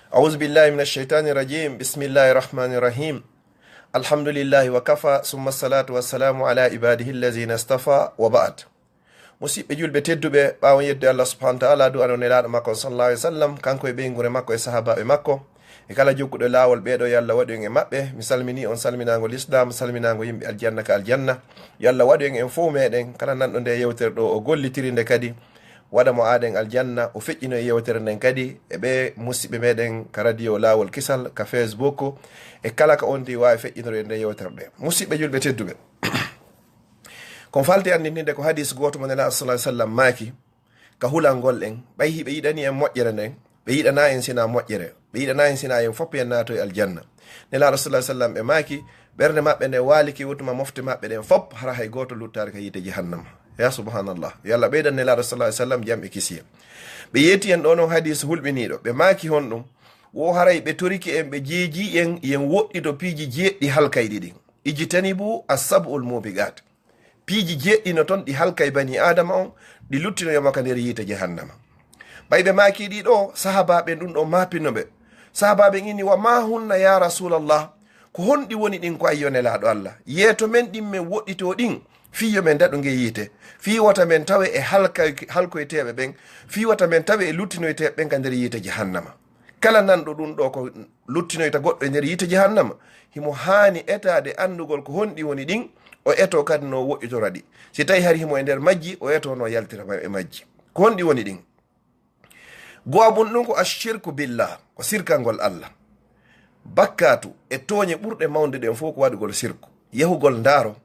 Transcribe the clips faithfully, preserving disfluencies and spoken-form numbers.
أعوذ بالله من الشيطان الرجيم. بسم الله الرحمن الرحيم. الحمد لله وكفى، ثم الصلاة والسلام على عباده الذين اصطفى، وبعد. Musidɓe julɓe tedduɓe, ɓaawo yettude Allah subhanahu wa ta'ala, du'ano nelaaɗo makko sallallahu alaihi wasallam, kanko e ɓeynguure makko e sahaabaaɓe makko, e kala jokkuɗo laawol ɓeeɗo, yo Allah waɗu en e maɓɓe. Mi salmini on salminaango lislaam, salminaango yimɓe aljanna ka aljanna. Yo Allah waɗu en, en fof meɗen, kala nanɗo nde yewtere ɗo, o gollitiri nde kadi, waɗa mo aaden aljanna, o feƴƴino e yewtere nden kadi e ɓe musidɓe meɗen ka radio Laawol Kisal, ka Facebook, e kala ka on di waawi feƴƴinore e nde yewtere ɗe. Musidɓe julɓe tedduɓe, kon falti annditinde ko hadis gooto mo Nelaaɗo sallallahu alaihi wasallam maaki, ka hulangol en, ɓay hiɓe yiɗani en moƴƴere nden, ɓe yiɗana en sina moƴƴere, ɓe yiɗana en sina en fof en naatoy aljanna. Nelaaɗo sallallahu alaihi wasallam ɓe maaki, ɓernde maɓɓe nde waaliki wutuma mofte maɓɓe ɗen fof, hara hay gooto luttaare ka yiite jahannama. Ya subhanallah. Yo Allah ɓeydan Nelaaɗo sallallahu alaihi wasallam jam e kisiye. Ɓe yetti en ɗo non hadis hulɓiniiɗo. Ɓe maaki honɗum? Wo haray ɓe toriki en, ɓe jeeji en, yen woɗɗito piiji jeeɗɗi halkayɗi ɗin. Ijtanibu as-sab'ul mubiqat. Piiji jeeɗɗi no ton ɗi halkay bani Aadama on, ɗi luttinoyamo ka nder yiite jahannama. Ɓay ɓe maaki ɗi ɗo, sahaabaaɓe ɗum ɗo maapino ɓe. Sahaabaaɓe inni, "Wa ma hunna ya Rasulallah?" Ko honɗi woni ɗin ko ayyo Nelaaɗo Allah? Yeeto men ɗin men woɗɗito ɗin, fii yo men daɗu nge yiite. Fii wata men tawe e halkay-, halkoyteeɓe ɓen. Fii wata men tawe e luttinoyteeɓe ɓen ka nder yiite jahannama. Kala nanɗo ɗum ɗo ko luttinoyta goɗɗo e nder yiite jahannama, himo haani etaade anndugol ko honɗi woni ɗin, o eto kadi no woɗɗitora ɗi. Si tawi hari himo e nder majji, o eto no yaltira e majji. Ko honɗi woni ɗin? Go'aɓun ɗum ko ashirku billah, ko sirkangol Allah. Bakkatu e tooñe ɓurɗe mawnde ɗen fof ko waɗugol sirku. Yahugol ndaaro,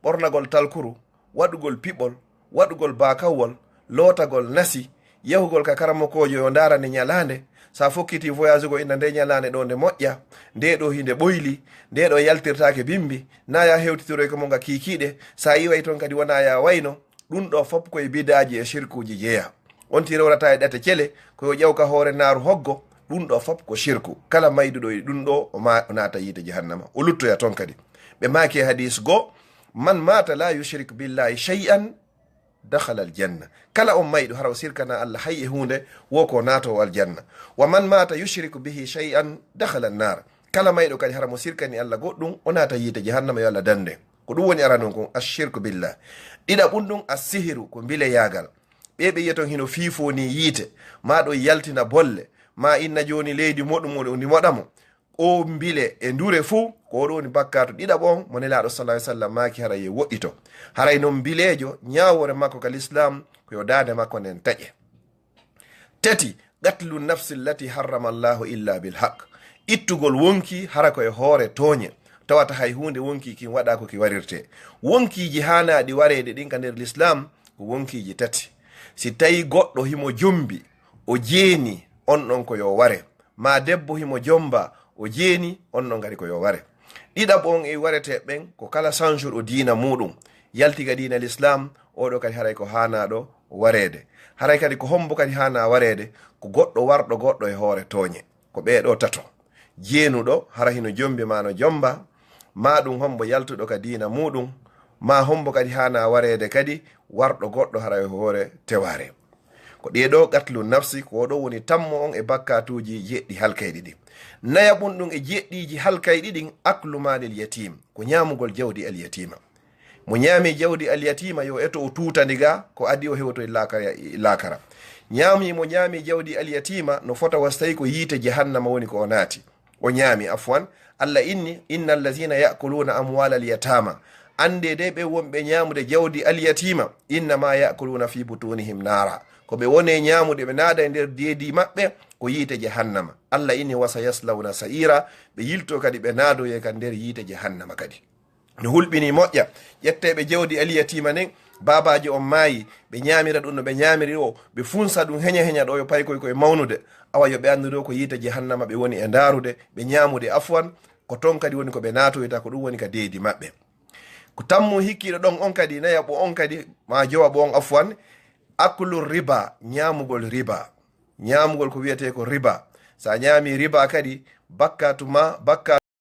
ɓornagol talkuru, waɗugol piɓol, waɗugol baakawwol, lootagol nasi, yahugol ka karamokoojo yo ndaarane ñalaande, sa fokkiti voyage goo inna nde ñalaande ɗo nde moƴƴa, nde ɗo hinde ɓoyli, nde ɗo yaltirtaake bimbi, na ya hewtitiroy ko mo nga kiikiiɗe, sa iway toon kadi wona ya wayno, ɗum ɗo fof koye bidaaji e shirkuuji jeya. On ti rewrata e ɗate cele, ko yo ƴaw ka hoore naaru hoggo, ɗum ɗo fof ko shirku. Kala mayduɗo e ɗum ɗo, o ma-, o naata yiite jahannama, o luttoya toon kadi. Ɓe maaki e hadis goo, "Man mata la yushrik billahi shay'an, dakhala al janna." Kala on mayɗo hara o sirkana Allah hay e huunde, wo ko naatoowo aljanna. "Wa man mata yushriku bihi shay'an, dakhala an nar." Kala mayɗo kadi hara mo sirkani Allah goɗɗum, o naata yiite jahannama, yo Allah dande. Ko ɗum woni aranun kon, ashirku billah. Ɗiɗaɓun ɗum, assihiru, ko mbileyaagal. Ɓe ɓe yiya ton hino fiifoo ni yiite, ma ɗo yaltina bolle, ma inna jooni leydi moɗum, moɗum, ndi moɗa mo. O mbile e ndure fuu, ko oɗo woni bakkaatu ɗiɗaɓo on, mo Nelaaɗo sallallahu alaihi wasallam maaki haray e woɗɗito. Haray non mbileejo, ñaawoore makko ka lislaam, ko yo daande makko nden taƴe. Tati, qatlu nafsi allati harrama Allahu illa bil haq. Ittugol wonki hara ko e hoore tooñe, tawata hay huunde wonki kin waɗa ko ki warirte. Wonkiiji haanaaɗi wareede ɗin ka nder lislaam ko wonkiiji tati. Si tawi goɗɗo himo jombi, o jeeni, on ɗon ko yo ware. Ma debbo himo jomba, o jeeni, on ɗon kadi ko yo ware. Ɗiɗaɓo on e warete ɓen ko kala sansuɗo diina muɗum, yalti ka diina lislaam, oɗo kadi haray ko haanaaɗo wareede. Haray kadi ko hombo kadi haana wareede? Ko goɗɗo warɗo goɗɗo e hoore tooñe. Ko ɓee ɗo tato. Jeenuɗo hara hino jombi ma no jomba, ma ɗum hombo yaltuɗo ka diina muɗum, ma hombo kadi haana wareede kadi warɗo goɗɗo hara e hoore tewaare. Ko ɗee ɗo qatlu nafsi, ko oɗo woni tammo on e bakkaatuuji jeɗɗi halkayɗi ɗin. Nayaɓun ɗum e jeɗɗiiji halkayɗi ɗin, aklu maalil yatim, ko ñaamugol jawdi al yatima. Mo ñaami jawdi al yatima, yo eto o tuutandi ga, ko adi o hewtoy laakara, laakara. Ñaami, mo ñaami jawdi al yatima, no fota was tawi ko yiite jahannama woni ko o naati. O ñaami, afwan. Allah inni, "Inna allazina ya'kuluna amwala al yatama." Annde de ɓe wonɓe ñaamude jawdi al yatima, "Innama ya'kuluna fi butunihim nara." Ko ɓe woni ñaamude, ɓe naada e nder deedi maɓɓe, ko yiite jahannama. Allah inni, "Wa sayaslawna sa'ira." Ɓe yilto kadi, ɓe naadoye ka nder yiite jahannama kadi. No hulɓini moƴƴa. Ƴetteeɓe jawdi al yatima nden, baabaajo on maayi, ɓe ñaamira ɗum no ɓe ñaamiri o, ɓe funsa ɗum heña heña ɗo yo paykoy koye mawnude. Awa yo ɓe anndu ɗo ko yiite jahannama ɓe woni e ndaarude, ɓe ñaamude afwan, ko ton kadi woni ko ɓe naatoyta, ko ɗum woni ka deedi maɓɓe. Ko tammu hikkiiɗo ɗon on kadi, nayaɓo on kadi, ma jowaɓo on afwan, aklu riba, ñaamugol riba. Ñaamugol ko wiyetee ko riba. Sa ñaami riba kadi, bakkatu ma, bakkatu